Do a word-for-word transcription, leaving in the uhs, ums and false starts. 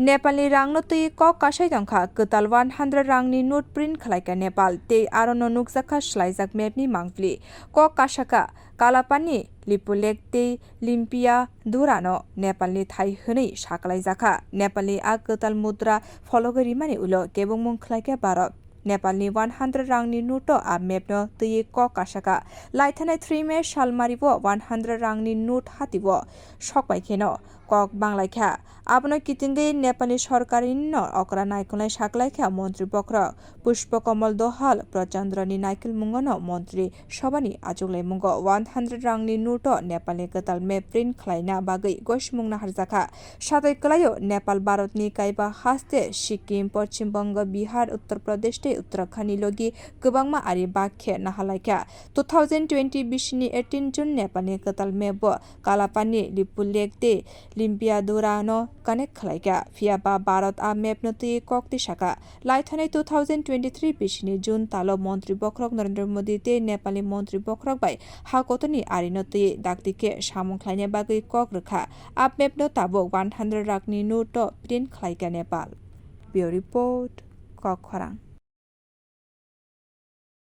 Nepalni rangno twi kok kasai tongkha, kwtal one hundred rangni note print khlaikha Nepal, tei arono nukjakha swlaijak mapni mangpili. Kok kasakha Kalapani, Lipulek tei Limpia Durano Nepalni thai hwnwi saklaijakha. Nepalni a kwtal mudra phologwi rimani ulo kebengmung khlaikha Bharat. Nepalni one hundred rangni note-o a mapno twiwi kok kasakha. Laithanai three May salmario one hundred rangni note hatio sokpai kheno kok banglaikha. Abono kitingwi Nepalni sorkarino okra naikolnai saklaikha montri bokhorok Pushpa Kamal Dohal Prachandra ni naikolmungono montri sobhani achuklaimungo one hundred rangni note-o Nepalni kwtal map print khlaina bagwi gosimung naharjakha. Satwi kwlaio Nepal Bharatni kaiba haste Sikkim, Poschim Bongo, Bihar, Uttar Pradesh tei Uttarakhand ni logi kwbangma ari bak khe nahalaikha. Two thousand twenty bisini eighteen June Nepalni kwtal map bo Kalapani, Lipulek tei Limpia Durano connect khlaikha. Phiya ba Bharat a map no twi kok tisakha. Laithanai two thousand twenty-three bisini June talo montri bokhorok Narendra Modi tei Nepalni montri bokhorok bai ha kotorni arino twi dakti khe samung khlaina bagwi kok rwkha. A map no tabuk one hundred rangni note-o print khlaikha Nepal. Bureau Report, Kokkhorang.